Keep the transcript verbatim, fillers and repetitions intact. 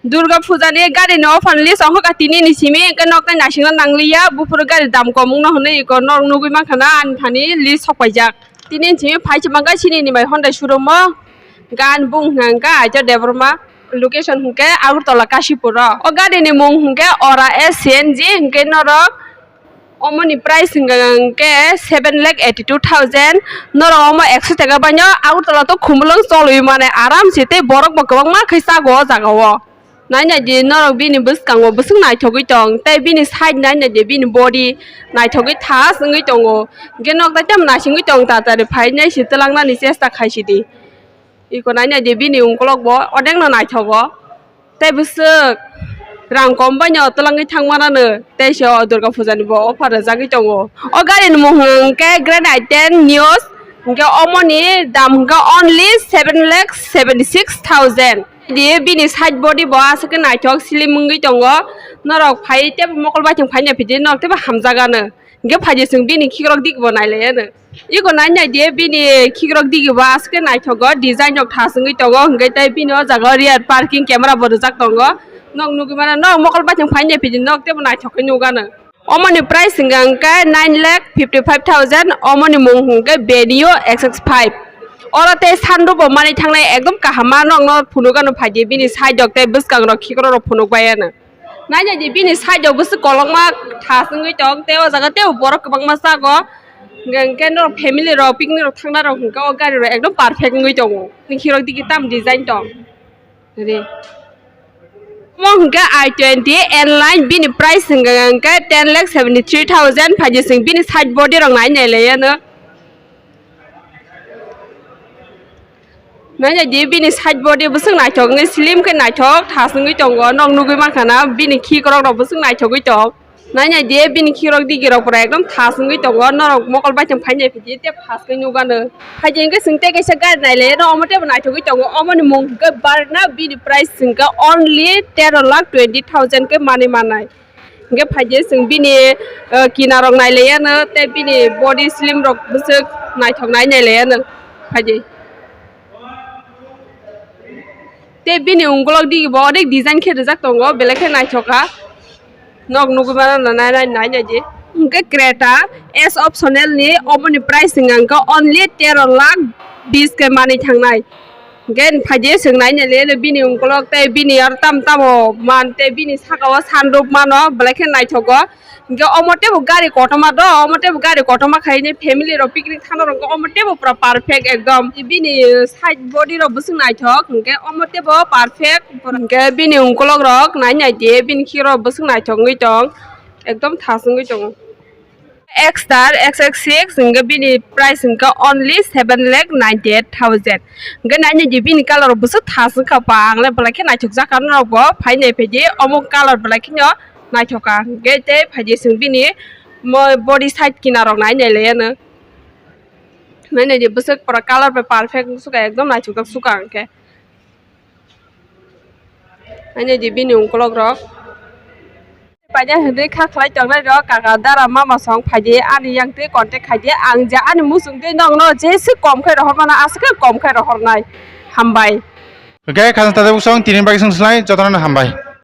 Durga Puja ni gari ni offer list ongkha ka tini ni simi, hwnkhe nok tai naisingna nangliya, buphuru gari dam kom wngno hwnwi iko nok nugwi mankha na ani thani list sokpaijak. Tini ni simi phai se mankha chini ni bai Honda showroom o, gan bung hwnkha Aitya Debbarma, location hwnkhe Agartala Kashipur o. O gari ni mung hwnkhe Ora S C N G, hwnkhe norok Omoni price hwnkha hwnkhe seven lakh eighty two thousand. Norok omo ekso taka baino Agartala to Khumulwng cholwi mane aram se tei borok bo kwbangma khe chago o jaga o. Nai nai di norok bini bwskango bwswk naithogwi tong tei bini side nai nai di bini body naithogwi thas wngwi tongo. Hwnkhe nok tai tamo naisingwi tong tatari phainai se twlangnani chesta khaisidi. Iko nai nai di bini ungkulok bo odekno naithogo. Tei bwswk rang kom baino twlangwi thangmanano, tei se o Durga Puja ni bo offer rwjagwi tongo. O gari ni mung hwnkhe Grand i ten Neo, hwnkhe omoni dam hwnkhe only seven lakh seventy six thousand. Di bini side body bo aswk khe naithok slim wngwi tongo. Norok phai tebo mokol baithang phaina phidi norok tebo hamjagano. Hwnkhe phaidi chwng bini khikrok digi bo nailaiano. Iko nai nai di bini khikrok digi bo aswk khe naithogo, design rok thas wngwi tongo, hwnkhe tei bini o jaga o rear parking camera bo rijak tongo. Nok nugwi mano, nok mokol baithang phaina phidi nok tebo naithok khe nukgano. Omoni price hwnkha hwnkhe nine lakh fifty five thousand, omoni mung hwnkhe Venue X X five. Oro tei sunroof bo manwi thangnai ekdom kaham ma, nokno phunukgano phaidi bini side rok tei bwskango khikrok rok phunukbai ano. Nai nai di bini side o bwswk kolokma thas wngwi tong tei o jaga tei borok kwbangma chago. Hwnkhe norok family rok picnic rok thangna rok hwnkhe o gari rok ekdom perfect wngwi tongo. Nini khirok digi tam design tong. Re. Omo hwnkhe i twenty N line, bini price hwnkhe hwnkhe ten lakh seventy three thousand phaidi chwng bini side body rok nai nai laiano. Nai nai di bini side body bwswk naithok wngwi slim khe naithok thas wngwi tongo, nok nugwi mankha na bini khikrok rok bwswk naithogwi tong. Nai nai di bini khikrok digi rok pura ekdom thas wngwi tongo, norok mokol baithang phainai phidi tei thas khe nukgano. Phaidi hwnkhe chwng tei kaisa gari nai laiano, omo teibo naithogwi tongo, omoni mung hwnkhe Verna, bini price hwnkhe only tero lakh twenty thousand khe manwi mannai. Hwnkhe phaidi chwng bini, eh, kinarok nai laiano tei bini body slim rok bwswk naithok nai nai laiano phaidi. Tei bini ungkulok digi bo onek design khe rijak tongo, belai khe naithok kha. Nok nugwi mano nai nai nai nai di. Hwnkhe Creta S optional ni, oboni price hwnkha hwnkhe only tero lakh bis khe manwi thangnai. Hwnkhe phaidi chwng nai nai le bini ungkulok tei bini aro tam tamo man tei bini saka o sunroof mano belai khe naithogo. Hwnkhe omo teibo gari kotorma do, omo teibo gari kotorma khaini family rok picnic thangna rok omo teibo pura perfect ekdom. Bini side body rok bwswk naithok, hwnkhe omo teibo perfect. Hwnkhe bini ungkulok rok nai nai di, bini khikrok bwswk naithok wngwi tong, ekdom thas wngwi tongo. X-Star X X six hwnkhe bini price hwnkhe only seven lakh ninety eight thousand. Hwnkhe nai nai di bini colour rok bwswk thas wngkha ba, ang le belai khe naithok jak kha norok bo phai nai phaidi, omo colour belai kheno naithok kha. Hwnkhe tei phaidi chwng bini mo body side kinarok nai nai laiano. Nai nai di bwswk pura colour bai perfect wngsuka, ekdom naithok jak suka hwnkhe. Ani di bini ungkulok rok. Paida hwnwi kha khlai tongnai rok, kaka dara mama song phaidi ani yang twi contact khaidi, ang je ani muchung twi nokno jesi kom khe rohor mano, aswk khe kom khe rohornai. Hambai. Hwnkhe khajang tata buksong tini bagwi song slai jotono hambai.